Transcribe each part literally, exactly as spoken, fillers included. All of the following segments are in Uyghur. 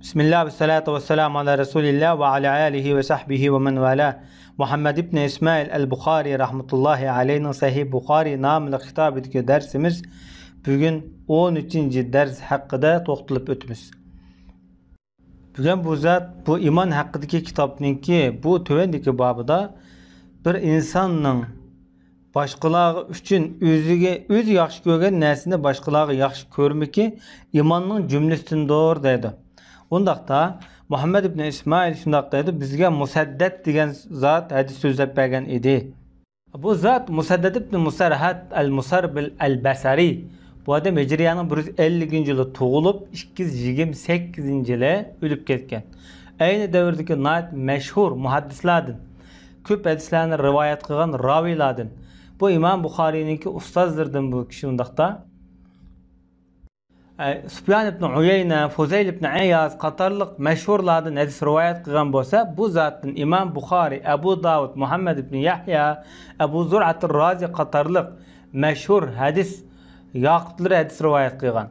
بىسمىللا، ۋەسسالاتۇ ۋەسسالامۇ ئالا رەسۇلىللا ۋە ئالا ئالىھى ۋە سەھبىھى ۋە مەن ۋالا. مۇھەممەد ئىبنى ئىسمائىل ئەل بۇخارى رەھمەتۇللاھى ئەلەيھنىڭ سەھىھ بۇخارى ناملىق كىتابىدىكى دەرسىمىز بۈگۈن ئون ئۈچىنچى دەرس ھەققىدە توختىلىپ ئۆتىمىز. بۈگۈن بۇ زات، بۇ ئىمان ھەققىدىكى كىتابنىڭكى بۇ تۆۋەندىكى بابىدا بىر ئىنساننىڭ باشقىلارغا ئۈچۈن ئۆزىگە، ئۆزى ياخشى كۆرگەن نەرسىنى باشقىلارغا ياخشى كۆرمىكى ئىماننىڭ جۈملىسىدىندۇر دەيدۇ. ئۇنداقتا مۇھەممەد ئىبنى ئىسمائىل شۇنداق دەيدۇ، بىزگە مۇسەددەت دېگەن زات ھەدىس سۆزلەپ بەرگەن ئىدى. بۇ زات مۇسەددەت ئىبنى مۇسەرھەت ئەل مۇسەربىل ئەل بەسەرى. بۇ ئادەم ھىجرىيەنىڭ بىر يۈز ئەللىكىنچى يىلى تۇغۇلۇپ، ئىككى يۈز يىگىرمە سەككىزىنچى يىلى ئۆلۈپ كەتكەن. ئەينى دەۋردىكى ناھايىتى مەشھۇر مۇھەددىسلاردىن، كۆپ ھەدىسلەرنى رىۋايەت قىلغان راۋىيلاردىن. بۇ ئىمام بۇخارىينىڭكى ئۇستازلىرىدىن بۇ كىشى ئۇنداقتا. ئە، سۇپيان ئىبن ئۇيەينە، فۇزەيل ئىبن ئەيياز قاتارلىق مەشھۇرلاردىن ھەدىس رىۋايەت قىلغان بولسا، بۇ زاتتىن ئىمام بۇخارى، ئەبۇ داۋۇد، مۇھەممەد ئىبن يەھيا، ئەبۇ زۇرئەتۇر رازى قاتارلىق مەشھۇر ھەدىس ياقۇتلىرى ھەدىس رىۋايەت قىلغان.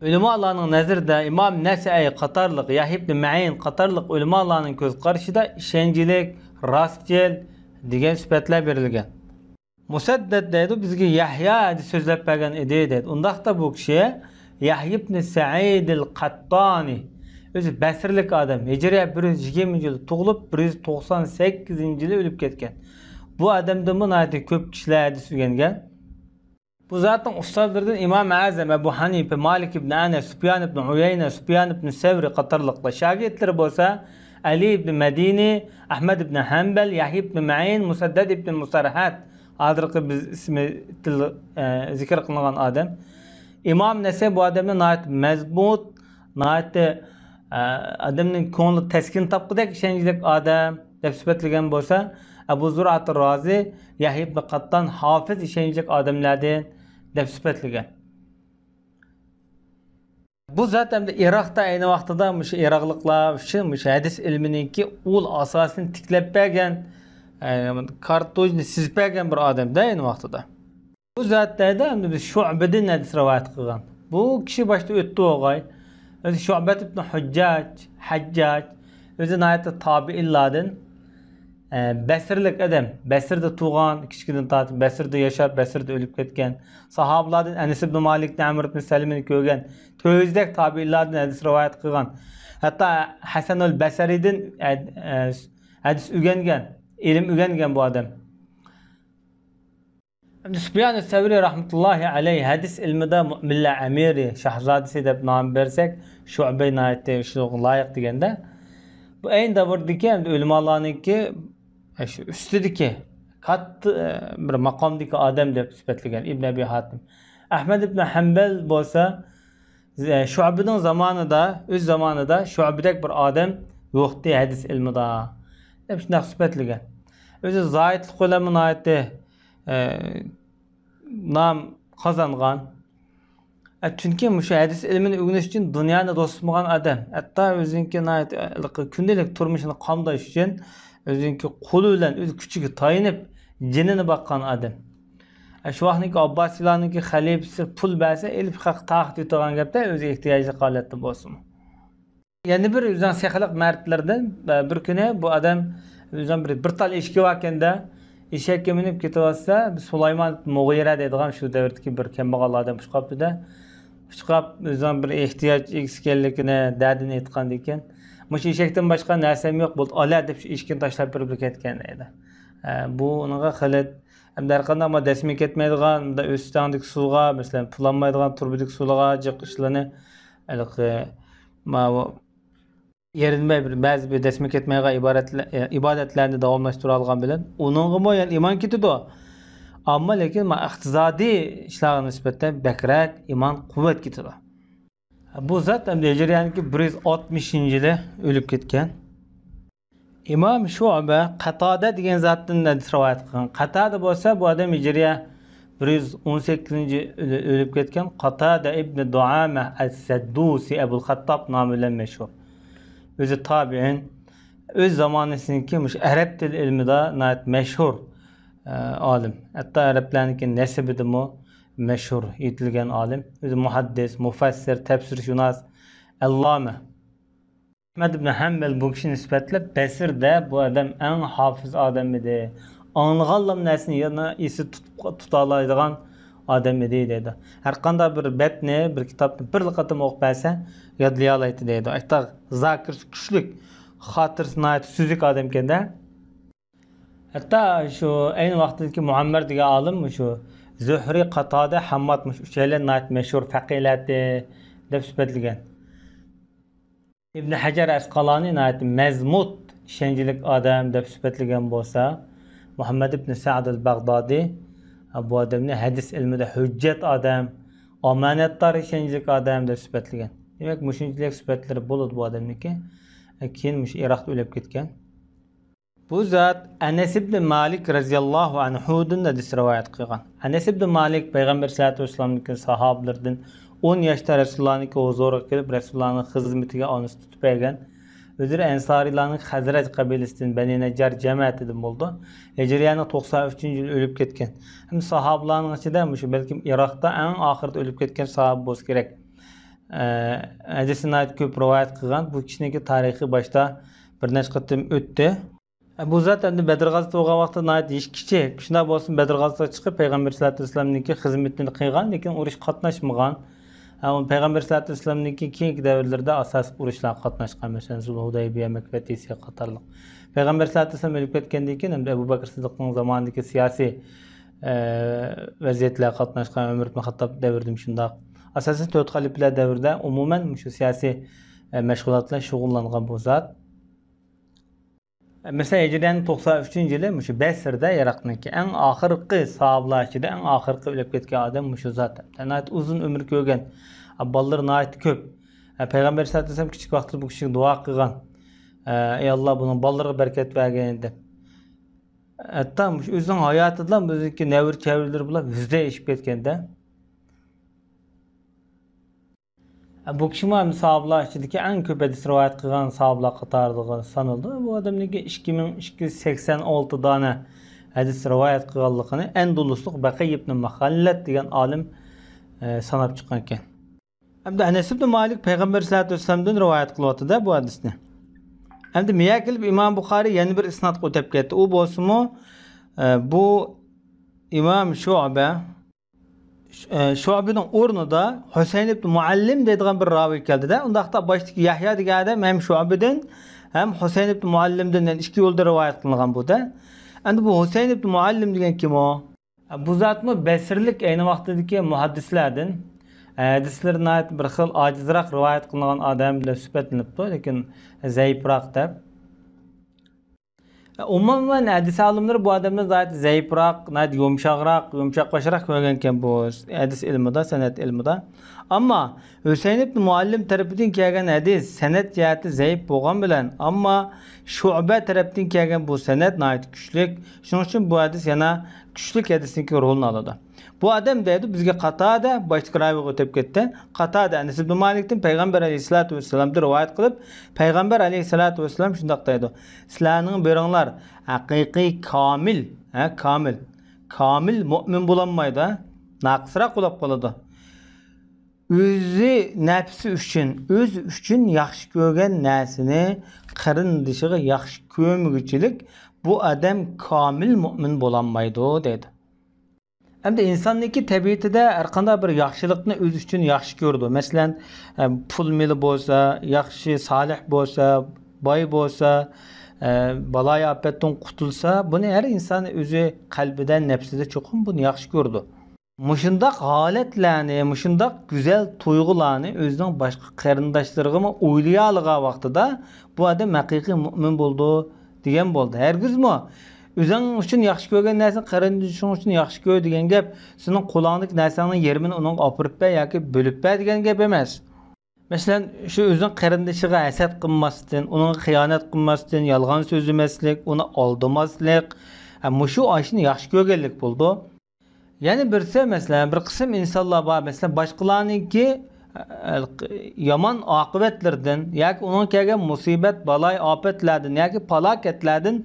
ئۆلىمالارنىڭ نەزىرىدە ئىمام نەسەئىي قاتارلىق، يەھيا ئىبن مەئىن قاتارلىق ئۆلىمالارنىڭ كۆز قارىشىدا ئىشەنچلىك، راستچىل دېگەن سۈپەتلەر بېرىلگەن. مۇسەددەت دەيدۇ، بىزگە يەھيا ھەدىس سۆزلەپ بەرگەن ئىدى دەيدۇ. ئۇنداقتا بۇ كىشى يەھيا ئىبنى سەئىدىل قەتتانى، ئۆزى بەسرىلىك ئادەم، ھىجرىيە بىر يۈز يىگىرمىنچى يىلى تۇغۇلۇپ، بىر يۈز توقسان سەككىزىنچى يىلى ئۆلۈپ كەتكەن. بۇ ئادەمدىنمۇ ناھايىتى كۆپ كىشىلەر ھەدىس ئۆگەنگەن. بۇ زاتنىڭ ئۇستازلىرىدىن ئىمام ئەزەم ئەبۇ ھەنىپە، مالىك ئىبنى ئەنەس، سۇپيان ئىبنى ئۇيەينە، سۇپيان ئىبنى سەۋرى قاتارلىقلار. شاگىرتلىرى بولسا ئەلى ئىبنى مەدىنى، ئەھمەد ئىبنى ھەنبەل، يەھيا ئىبنى مەئىن، مۇسەددەت ئىبنى مۇسەرھەت. ھازىرقى بىز ئىسمى تىل-، ئە، زىكىر قىلىنغان ئادەم. ئىمام نەسەي بۇ ئادەمنى ناھايىتى مەزمۇت، ناھايىتى، ئە، ئادەمنىڭ كۆڭلى تەسكىن تاپقۇدەك ئىشەنچلىك ئادەم دەپ سۈپەتلىگەن بولسا، ئەبۇ زۇرئەتۇر رازى، يەھيا ئىبنى قاتتان ھافىز ئىشەنچلىك ئادەملەردىن دەپ سۈپەتلىگەن. بۇ زات ئەمدى ئىراقتا ئەينى ۋاقتىدا مۇشۇ ئىراقلىقلار ئۈچۈن مۇشۇ ھەدىس ئىلمىنىڭكى ئۇل ئاساسىنى تىكلەپ بەرگەن، ئە، كارتوچنى سىزىپ بەرگەن بىر ئادەمدە ئەينى ۋاقتىدا. بۇ زات دەيدۇ، ئەمدى بىز شۇئبىدىن ھەدىس رىۋايەت قىلغان. بۇ كىشى باشتا ئۆتتى بولغاي. ئۆزى شۇئبەت ئىبن ھۇججاج، ھەججاج، ئۆزى ناھايىتى تابىئىنلاردىن، ئە، بەسرىلىك ئادەم. بەسرىدە تۇغان، كىچىكىدىن تارتىپ بەسرىدە ياشاپ، بەسرىدە ئۆلۈپ كەتكەن. ساھابىلاردىن ئەنەس ئىبن مالىكنى، ئەمر ئىبن سەلىمىنى كۆرگەن. تۆت يۈزدەك تابىئىنلاردىن ھەدىس رىۋايەت قىلغان. ھەتتا ھەسەنۇل بەسرىدىن، ئە، ئە، ھەدىس ئۆگەنگەن، ئىلىم ئۆگەنگەن بۇ ئادەم. ئەمدى سۇپيان سەۋرى رەھمەتۇللاھى ئەلەيھ ھەدىس ئىلمىدا مۇئمىنلەر ئەمىرى، شاھزادىسى دەپ نام بەرسەك، شۇئبە ناھايىتى شۇنىڭغا لايىق دېگەندە، بۇ ئەينى دەۋردىكى ئەمدى ئۆلىمالارنىڭكى، ئە، شۇ ئۈستىدىكى كاتتا، ئە، بىر ماقامدىكى ئادەم دەپ سۈپەتلىگەن ئىبن ئەبى ھاتىم. ئەھمەد ئىبن ھەنبەل بولسا، ئە، شۇئبىنىڭ زامانىدا، ئۆز زامانىدا شۇئبىدەك بىر ئادەم يوقتى ھەدىس ئىلمىدا دەپ شۇنداق سۈپەتلىگەن. ئۆزى زاھىدلىق بىلەن ناھايىتى ئە، نام قازانغان. ئە، چۈنكى مۇشۇ ھەدىس ئىلمىنى ئۆگىنىش ئۈچۈن دۇنيانى توسمىغان ئادەم. ھەتتا ئۆزىنىڭكى ناھايىتى، ئە، كۈندىلىك تۇرمۇشىنى قامداش ئۈچۈن ئۆزىنىڭكى قولى بىلەن ئۆز كۈچىگە تايىنىپ جېنىنى باققان ئادەم. ئە، شۇ ۋاقىتنىڭكى ئابباسىيلارنىڭكى خەلىپىسى پۇل بەرسە ئېلىپ خەق تاقىتى يېتىدىغان گەپتە، ئۆزى ئېھتىياجلىق ھالەتتە بولسىمۇ. يەنە بىر ئۆزىنىڭ سېخىيلىق مەرتلىرىدىن، بىر كۈنى بۇ ئادەم ئۆزىنىڭ بىر، بىر تال ئېشىكى باركەندە، ئېشەككە مىنىپ كېتىۋاتسا، سۇلايمان مۇغىرە دەيدىغان شۇ دەۋردىكى بىر كەمبەغەل ئادەم ئۇچقاپتۇ-دە. ئۇچقاپ، ئۆزىنىڭ بىر ئېھتىياج ئىگىسى ئىكەنلىكىنى، دەردىنى ئېيتقاندىكىن، مۇشۇ ئېشەكتىن باشقا نەرسەم يوق، بولدى، ئالە دەپ شۇ ئېشىكىنى تاشلاپ بېرىپ كەتكەن دەيدۇ. ئە، بۇ ئۇنىڭغا خىلىت، ئەمدى ھەرقانداق ما دەسمى كەتمەيدىغان، مۇنداق ئۆستەڭدىكى سۇغا، مەسىلەن، پۇلانمايدىغان تۇرۇبىدىكى سۇلارغا جىق ئىشلارنى، ھېلىقى، ماۋۇ يېرىدىن بىر، بەزى بىر دەسمى كەتمەيدىغان ئىبارەتلە-، ئىبادەتلەرنى داۋاملاشتۇرالىغان بىلەن، ئۇنىڭغىمۇ يەنە ئىمان كېتىدۇ. ئەمما لېكىن ما ئىقتىسادىي ئىشلارغا نىسبەتەن بەكرەك ئىمان قۇۋۋەت كېتىدۇ. بۇ زات ئەمدى ھىجرىيەنىڭكى بىر يۈز ئاتمىشىنچى يىلى ئۆلۈپ كەتكەن. ئىمام شۇئبە قاتادە دېگەن زاتتىن ھەدىس رىۋايەت قىلغان. قاتادە بولسا، بۇ ئادەم ھىجرىيە بىر يۈز ئون سەككىزىنچى يىلى ئۆلۈپ كەتكەن. قاتادە ئىبنى دۇئامە ئەس-سەددۇسى ئەبۇل خەتتاب نامى بىلەن مەشھۇر. ئۆزى تابىئىن، ئۆز زامانىسىنىڭكى مۇشۇ ئەرەب تىل ئىلمىدا ناھايىتى مەشھۇر، ئە، ئالىم. ھەتتا ئەرەبلەرنىڭكى نەسىبىدىمۇ مەشھۇر، يېتىلگەن ئالىم. ئۆزى مۇھەددىس، مۇفەسسىر، تەپسىرشۇناس، ئەللامە. ئەھمەد ئىبن ھەمبەل بۇ كىشىنى سۈپەتلەپ، بەسرىدە بۇ ئادەم ئەڭ ھافىز ئادەم ئىدى. ئاڭلىغانلا نەرسىنى يەنە ئېسىدە تۇتۇپ، تۇتالايدىغان ئادەم ئىدى، دەيدۇ. ھەرقانداق بىر بەتنى، بىر كىتابنى بىرلا قېتىم ئوقۇپ بەرسە، يادلىيالايتتى، دەيدۇ. ئەتتا زاكىرىسى كۈچلۈك، خاتىرىسى ناھايىتى سۈزۈك ئادەمكەن-دە. ھەتتا شۇ ئەينى ۋاقىتتىكى مۇئەممەر دېگەن ئالىم شۇ زۆھرى، قاتادە، ھەمماد، مۇشۇ ئۈچەيلەن ناھايىتى مەشھۇر پەقىھلەردى دەپ سۈپەتلىگەن. ئىبن ھەجەر ئەسقالانى ناھايىتى مەزمۇت، ئىشەنچلىك ئادەم دەپ سۈپەتلىگەن بولسا، مۇھەممەد ئىبن سەئد ئەل بەغدادى بۇ ئادەمنى ھەدىس ئىلمىدا ھۆججەت ئادەم، ئامانەتدار، ئىشەنچلىك ئادەم دەپ سۈپەتلىگەن. دېمەك، مۇشۇنچىلىك سۈپەتلىرى بولىدۇ بۇ ئادەمنىڭكى. كېيىن مۇشۇ ئىراقتا ئۆلۈپ كەتكەن. بۇ زات ئەنەس ئىبنى مالىك رەزىياللاھۇ ئەنھۇدىن ھەدىس رىۋايەت قىلغان. ئەنەس ئىبنى مالىك پەيغەمبەر سەللەللاھۇ ئەلەيھى ۋەسەللەمنىڭكى ساھابىلىرىدىن، ئون ياشتا رەسۇلۇللانىڭكى ھۇزۇرىغا كېلىپ، رەسۇلۇللانىڭ خىزمىتىگە ئانىسى تۇتۇپ بەرگەن. ئۆزلىرى ئەنسارىيلارنىڭ خەزرەج قەبىلىسىدىن، بەنى نەججار جەمەتىدىن بولىدۇ. ھىجرىيەنىڭ توقسان ئۈچىنچى يىلى ئۆلۈپ كەتكەن. ھەم ساھابىلارنىڭ ئىچىدە مۇشۇ بەلكىم ئىراقتا ئەڭ ئاخىرىدا ئۆلۈپ كەتكەن ساھابە بولسا كېرەك. ئە، ھەدىسنى ناھايىتى كۆپ رىۋايەت قىلغان. بۇ كىشىنىڭكى تارىخى باشتا بىر نەچچە قېتىم ئۆتتى. ئە، بۇ زات ئەمدى بەدر غازىتى بولغان ۋاقىتتا ناھايىتى يېشى كىچىك. شۇنداق بولسىمۇ بەدر غازىتىغا چىقىپ پەيغەمبەر سەللەللاھۇ ئەلەيھى ۋەسەللەمنىڭكى خىزمىتىنى قىلغان، لېكىن ئۇرۇشقا قاتناشمىغان. ئە، ئۇ پەيغەمبەر سەللەللاھۇ ئەلەيھى ۋەسەللەمنىڭكى كېيىنكى دەۋرلىرىدە ئاساسلىق ئۇرۇشلارغا قاتناشقان، مەسىلەن، زۇل ھۇدەيبىيە، مەككە پەتھىسى قاتارلىق. پەيغەمبەر سەللەللاھۇ ئەلەيھى ۋەسەللەم ئۆلۈپ كەتكەندىن كېيىن ئەمدى ئەبۇ بەكرى سىددىقنىڭ زامانىدىكى سىياسىي، ئە، ۋەزىيەتلەرگە قاتناشقان، ئۆمەر ئىبن خەتتاب دەۋرىدىمۇ شۇنداق. ئاساسەن تۆت خەلىپىلەر دەۋرىدە ئومۇمەن مۇشۇ سىياسىي، ئە، مەشغۇلات بىلەن شۇغۇللانغان بۇ زات. مەسىلەن، ھىجرىيەنىڭ توقسان ئۈچىنچى يىلى مۇشۇ بەسرىدە، ئىراقنىڭكى ئەڭ ئاخىرقى ساھابىلار ئىچىدە ئەڭ ئاخىرقى ئۆلۈپ كەتكەن ئادەم مۇشۇ زات. ناھايىتى ئۇزۇن ئۆمۈر كۆرگەن، بالىلىرى ناھايىتى كۆپ. پەيغەمبەر سەللەللاھۇ ئەلەيھى ۋەسەللەم كىچىك ۋاقتىدا بۇ كىشىگە دۇئا قىلغان. ئەي ئاللا، بۇنىڭ بالىلىرىغا بەرىكەت بەرگىن دەپ. ھەتتا مۇشۇ ئۆزىنىڭ ھاياتىدىلا ئۆزىنىڭكى نەۋرە چەۋرىلىرى بىلەن يۈزدە ئېشىپ كەتكەندە. بۇ كىشىمۇ ھەم ساھابىلار ئىچىدىكى ئەڭ كۆپ ھەدىس رىۋايەت قىلغان ساھابىلار قاتارىدا سانىلىدۇ. بۇ ئادەمنىڭكى ئىككى مىڭ ئىككى يۈز سەكسەن ئالتە دانە ھەدىس رىۋايەت قىلغانلىقىنى ئەندۇلۇسلۇق بەقىي ئىبنى مۇخەللەد دېگەن ئالىم، ئە، ساناپ چىققان ئىكەن. ھەمدە ئەنەس ئىبنى مالىك پەيغەمبەر سەللەللاھۇ ئەلەيھى ۋەسەللەمدىن رىۋايەت قىلىۋاتىدۇ بۇ ھەدىسنى. ئەمدى مىيا كېلىپ ئىمام بۇخارىي يەنە بىر ئىسنادقا ئۆتۈپ كەتتى. ئۇ بولسىمۇ، ئە، بۇ ئىمام شۇئبە، ئە، شۇئبىنىڭ ئورنىدا ھۈسەين ئىبن مۇئەللىم دەيدىغان بىر راۋى كەلدىدە. ئۇنداقتا باشتىكى يەھيا دېگەن ئادەم ھەم شۇئبىدىن، ھەم ھۈسەين ئىبن مۇئەللىمدىن، يەنى ئىككى يولدا رىۋايەت قىلىنغان بۇ-دە. ئەمدى بۇ ھۈسەين ئىبن مۇئەللىم دېگەن كىم ئۇ؟ بۇ زاتمۇ بەسرىلىك، ئەينى ۋاقتىدىكى مۇھەددىسلەردىن، ھەدىسلىرى ناھايىتى بىر خىل ئاجىزراق رىۋايەت قىلىنغان ئادەم دەپ سۈپەتلىنىپتۇ، لېكىن زەئىپراق دەپ. ئومۇمەن، ھەدىس ئالىملىرى بۇ ئادەمنى ناھايىتى زەئىپراق، ناھايىتى يۇمشاقراق، يۇمشاق باشراق كۆرگەنكەن بۇ ھەدىس ئىلمىدا، سەنەد ئىلمىدا. ئەمما ھۈسەين ئىبن مۇئەللىم تەرىپىدىن كەلگەن ھەدىس سەنەد جەھەتتە زەئىپ بولغان بىلەن، ئەمما شۇئبە تەرەپتىن كەلگەن بۇ سەنەد ناھايىتى كۈچلۈك. شۇنىڭ ئۈچۈن بۇ ھەدىس يەنە كۈچلۈك ھەدىسنىڭكى رولىنى ئالىدۇ. بۇ ئادەم دەيدۇ، بىزگە قاتادە، باشتىكى راۋىغا ئۆتۈپ كەتتى. قاتادە ئەنەس ئىبن مالىكتىن پەيغەمبەر ئەلەيھىسسالاتۇ ۋەسسالامدىن رىۋايەت قىلىپ، پەيغەمبەر ئەلەيھىسسالاتۇ ۋەسسالام شۇنداق دەيدۇ، سىلەرنىڭ بىرىڭلار ھەقىقىي كامىل، ھە، كامىل، كامىل مۆمىن بولالمايدۇ، ھە، ناقىسراق بولۇپ قالىدۇ. ئۆزى نەپسى ئۈچۈن، ئۆزى ئۈچۈن ياخشى كۆرگەن نەرسىنى قېرىندىشىغا ياخشى كۆرمىگۈچىلىك، بۇ ئادەم كامىل مۆمىن بولالمايدۇ، دەيدۇ. ئەمدى ئىنساننىڭكى تەبىئىتىدە ھەرقانداق بىر ياخشىلىقنى ئۆزى ئۈچۈن ياخشى كۆرىدۇ. مەسىلەن، ئە، پۇل مېلى بولسا، ياخشى، سالىھ بولسا، باي بولسا، ئە، بالايىئاپەتتىن قۇتۇلسا، بۇنى ھەر ئىنسان ئۆزى قەلبىدە، نەپسىدە چوقۇم بۇنى ياخشى كۆرىدۇ. مۇشۇنداق ھالەتلەرنى، مۇشۇنداق گۈزەل تۇيغۇلارنى ئۆزىنىڭ باشقا قېرىنداشلىرىغىمۇ ئويلىيالىغان ۋاقتىدا، بۇ ئادەم ھەقىقىي مۆمىن بولىدۇ دېگەن بولدى. ھەرگىزمۇ ئۆزۈڭ ئۈچۈن ياخشى كۆرگەن نەرسىنى قېرىندىشىڭ ئۈچۈن ياخشى كۆر دېگەن گەپ، سېنىڭ قولۇڭدىكى نەرسەڭنىڭ يېرىمىنى ئۇنىڭغا ئاپىرىپ بەر ياكى بۆلۈپ بەر دېگەن گەپ ئەمەس. مەسىلەن، شۇ ئۆزىنىڭ قېرىندىشىغا ھەسەت قىلماستىن، ئۇنىڭغا خىيانەت قىلماستىن، يالغان سۆزلىمەسلىك، ئۇنى ئالدىماسلىق، ھە، مۇشۇ ئاشۇنى ياخشى كۆرگەنلىك بولىدۇ. يەنە بىرسى، مەسىلەن، بىر قىسىم ئىنسانلار بار، مەسىلەن، باشقىلارنىڭكى، ئە، يامان ئاقىۋەتلىرىدىن ياكى ئۇنىڭغا كەلگەن مۇسىبەت، بالايىئاپەتلەردىن ياكى پالاكەتلەردىن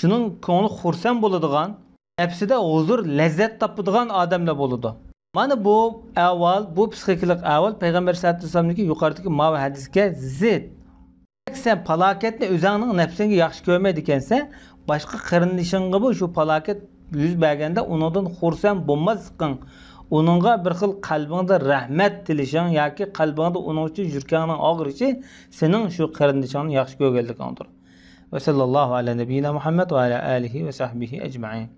شۇنىڭ كۆڭلى خۇرسەن بولىدىغان، نەپسىدە ھۇزۇر، لەززەت تاپىدىغان ئادەملەر بولىدۇ. مانا بۇ ئەھۋال، بۇ پسىخىكىلىق ئەھۋال پەيغەمبەر سەللەللاھۇ ئەلەيھى ۋەسەللەمنىڭكى يۇقىرىدىكى ماۋۇ ھەدىسكە زىت. سەن پالاكەتنى ئۆزۈڭنىڭ نەپسىڭگە ياخشى كۆرمەيدىكەنسەن، باشقا قېرىندىشىڭغىمۇ شۇ پالاكەت يۈز بەرگەندە ئۇنىڭدىن خۇرسەن بولماسلىقىڭ، ئۇنىڭغا بىر خىل قەلبىڭدە رەھمەت تىلىشىڭ ياكى قەلبىڭدە ئۇنىڭ ئۈچۈن يۈرىكىڭنىڭ ئاغرىشى سېنىڭ شۇ قېرىندىشىڭنى ياخشى كۆرگەنلىكىڭدۇر. ۋە سەللەللاھۇ ئەلە نەبىييىنا مۇھەممەد ۋە ئەلە ئالىھى ۋە سەھبىھى ئەجمەئىن.